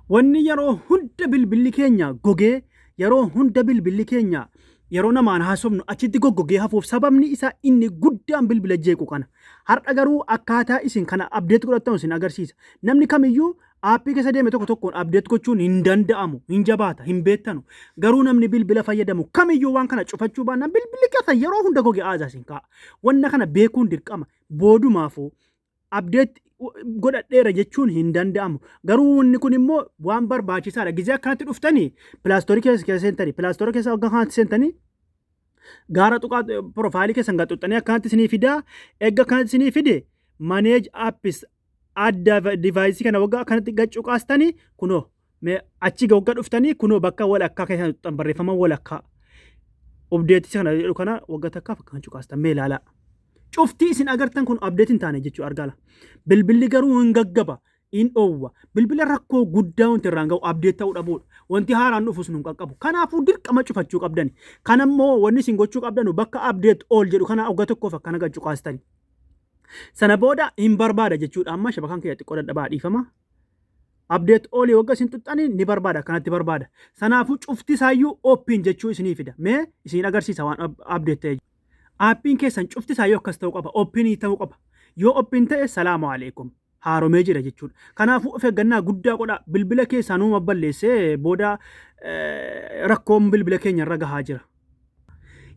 Wanni yeroo hunda bilbilli keenya gogee, yeroo hunda bilbilli keenya yeroo namaan haasofnu achitti goggogee hafuuf sababni isaa inni guddaan bilbila jeequ kana. Har'a garuu akkaataa isin kana update godhattan isin agarsiisa. Namni kamiyyuu aappii keessa deeme tokko tokkoon update gochuun hin danda'amu, hin jabaata, hin beektanu. Garuu namni bilbila fayyadamu kamiyyuu waan kana cufachuu baannaan bilbilli keessan yeroo hunda goge aasaa isin kaa'a. Wanna kana beekuun dirqama. Boodumaafuu update godhadheera jechuun hin danda'amu. Garuu wanni kun immoo waan barbaachisaadha. Gizee akkanatti dhuftanii Play Store keessa seentanii, Play Store keessa waggaa kanatti seentanii, gaara tuqaa profile keessan gaxuxxanii akkanatti isinii fidaa. Eegga akkanatti isinii fide, manage apps adda device kana waggaa akkanatti gaccuqaastanii, kunoo mee achi waggaa dhuftanii, kunoo bakka walakkaa keessan tuqxan, barreeffama walakkaa update kana jedhu kana waggaa takkaaf akkan cuqaastan. Mee ilaalaa. Cuftii isin agartan kun update hin taane jechuu argala. Bilbilli garuu hin gaggaba, hin dhoowwa. Bilbila rakkoo guddaa wanti irraan ga'u update ta'uu dhabuudha. Wanti haaraan dhufus nu qaqqabu. Kanaafuu dirqama cufachuu qabdani. Kanammoo wanni isin gochuu qabdanu bakka update all jedhu kana waggaa tokkoof akkana gad cuqaastani. Sana booda hin barbaada jechuudha. Amma shabakaan kiyya xiqqoo dadhabaa, dhiifama. Update all waggaa isin tuxxanii ni barbaada, akkanatti barbaada. Sanaafuu cufti isaayyuu open jechuu isinii fida. Mee isin agarsiisa waan update ta'e. Aappiin keessan cufti isaayyuu akkas ta'uu qaba. Open ta'uu qaba. Yoo open ta'e, salaamu alaikum. Haaromee jira jechuudha. Kanaafuu of eeggannaa guddaa godhaa. Bilbila keessaa numa balleessee booda rakkoon bilbila keenya irra gahaa jira.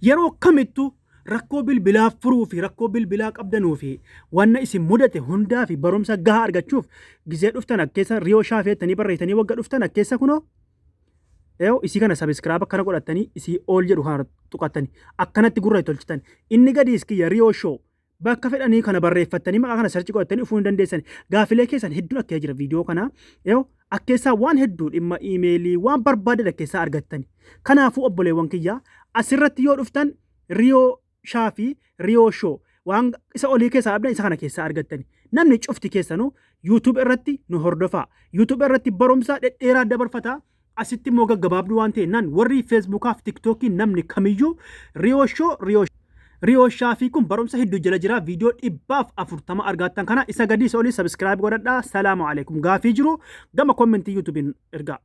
Yeroo kamittuu rakkoo bilbilaa furuu fi rakkoo bilbilaa qabdanuu fi wanna isin mudate hundaa fi barumsa gahaa argachuuf gizee dhuftan akkeessa Riyoo Shaafeettanii barreessanii wagga dhuftan akkeessa kunoo Eeyo, isii kana subscribe akkana godhattanii, isii all jedhu kana tuqattanii akkanatti gurra tolchitan. Inni gadiis kiyya Riyoo Show bakka fedhanii kana barreeffattanii, maqaa kana search godhattanii dhufuu hin dandeessan. Gaafilee keessan hedduun akka jira viidiyoo kana. Eeyo, akkeessaa waan hedduu dhimma iimeelii waan barbaadan akkeessaa argattani. Kanaafuu obboleewwan kiyyaa, asirratti yoo dhuftan Riyoo Shaafii, Riyoo Show waan isa olii keessaa dhabdan isa kana keessaa argattani. Namni cufti keessanuu YouTube irratti nu hordofaa. YouTube irratti barumsa dhedheeraa dabarfataa. Asitti immoo gaggabaabduu waan ta'e nan warri Facebookaaf TikTokii namni kamiyyuu Riyoo Show, Riyoo Shaafii kun barumsa hedduu jala jira. Viidiyoo 140 argattan kana isa gadii isa olii subscribe godhadhaa. Salaamu alaikum. Gaafii jiru gama comment YouTubeiin ergaa.